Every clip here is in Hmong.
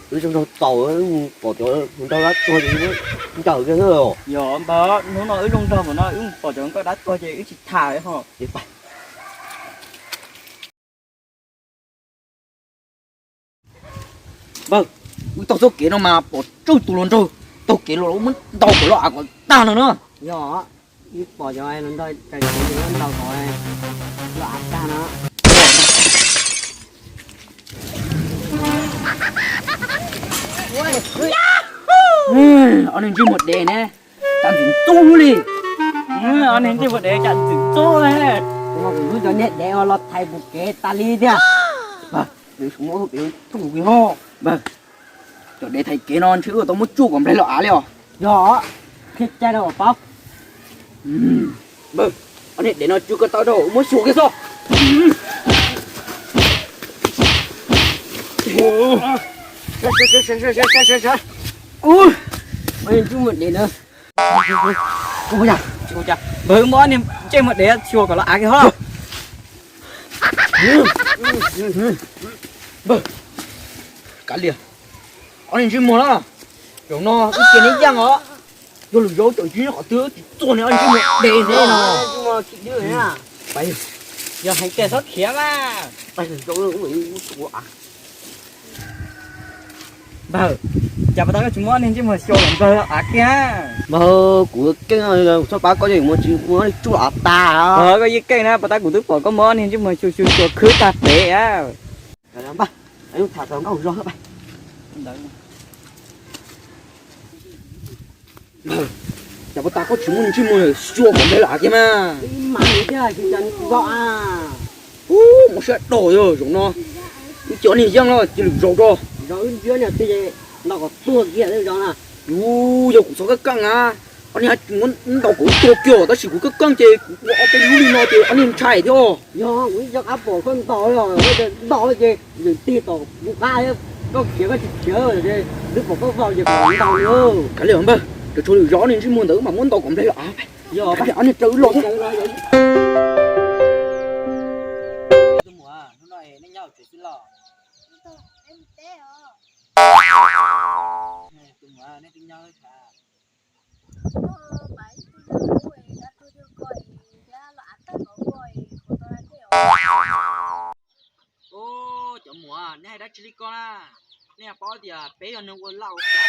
Wb zoo nraug txaus, pom cov hluas nraug dab tuag ces wb ncaws kiag xwb. Yog npawg, hnub no wb zoo nraug npaum no wb pom cov nkauj dab tuag ces wb tsis tham li ho. Npawg, wb taug txoj kev no mas pom tsawg tus hluas nraug taug kev los, muab ntaus kom lawv av kom tag no na. Yog, wb pom cov hluas nraug taug kev los, muab ntaus kom lawv av tag no. Ob niag ntsej muag dev ne, cas ntxim ntxub li. Ob niag ntsej muag dev cas ntxim ntxub li. Kuv lub cov niag dev los thaiv kuv kev tas li tiag. Npawg, cov dev thaiv kev no ntshe wb tau muab tsuj kom nplaig los av li os. Yog, qhia cai rau paub. Npawg, ob niag dev no tsw ko taw rau muab xyuas kiag xwb. Npawg, muab ob niag ntsej muag dev xyuas kom los av kiag ho. Npawg, kav liam, ob niag ntsej muag na, zaum no wb cia neb yeej os. Yog lwm zaus tseem tsis nyob qhov twg wb tsis txuag neb ob niag ntsej muag dev neb no. Yog heev tiag txhob khiav mas. Npawg, cas puas tas koj tsis muab ob niag ntsej muag xyuas kom nplaig los av kiag? Npawg, kuv keej, txhob pab koj, yog kuv muab tsis muab tsuj los av tag. Koj yeej keej na, puas tas kuv twb pom koj muab ob niag ntsej muag xyuas xyuas xyuas khwb tag pem. Npawg, tham tau nkauj zog. Cas puas tas koj tsis muab ntsej muag xyuas kom nplaig los av kiag mas. Ub, muab siab dog yog zaum no. Wb cia ob niag yeej los cia lwm zaus tso. Yus, yog kuv txhob keej keej na, ob niag muab ntaus kom tuag kiag, tab sis kuv keej keej ces kuv ua ob peb lub li no ces ob niag ntshai thiab. Yog kuv ib co qab pom koj ntaus, ntaus ces yeej tig tom kuv qab, koj khiav koj tsis khiav, twb pom koj vau ces kuv ntaus li. Kav liam npawg, tsuas tshuav lwm zaus ob niag ntsej muag ntawd mam muab ntaus kom nplaig los av. Yog, ob niag raws wb los. Tus muam, hnub no nej nyob hauv tsev xwb los? Tus muam, nej twb nyob. Ub, cov muam, nej hais dab tsi li ko na? Nej paub tias peb yog neeg ua laj ua kam,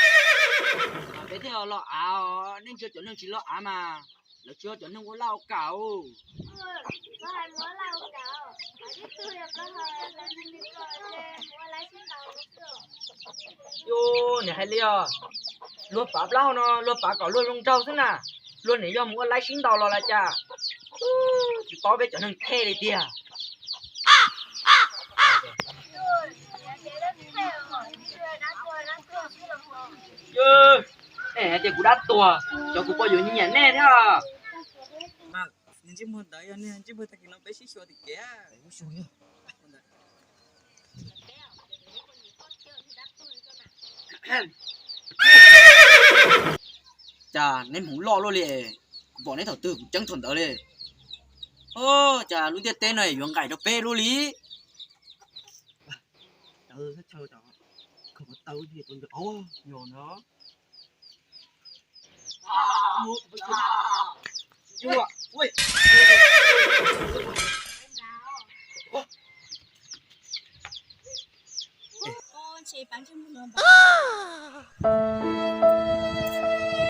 peb thiaj los av os. Nej ntsia cov neeg tsis los av mas lawv tsis yog cov neeg ua laj ua kam os. Yus, nim hais li os, luag pav plaub hau no luag pav kom luag zoo nraug xwb na, luag nim yog mus ua laib sib ntaus los las cas. Tsis paub peb cov neeg thej li tiag. Nej hais tias kuv dab tuag, cov kuv pom yuav nyiam nej thiab. Ntsej muag ntawd yog ntsej muag tag kis no peb sib xyuas tim kev. Cas neb hmoov loj luaj li, kuv pom neb thaum twg kuv ceeb thaum ntawd li. Cas lub ntiaj teb no yuav nqaim rau peb luaj li.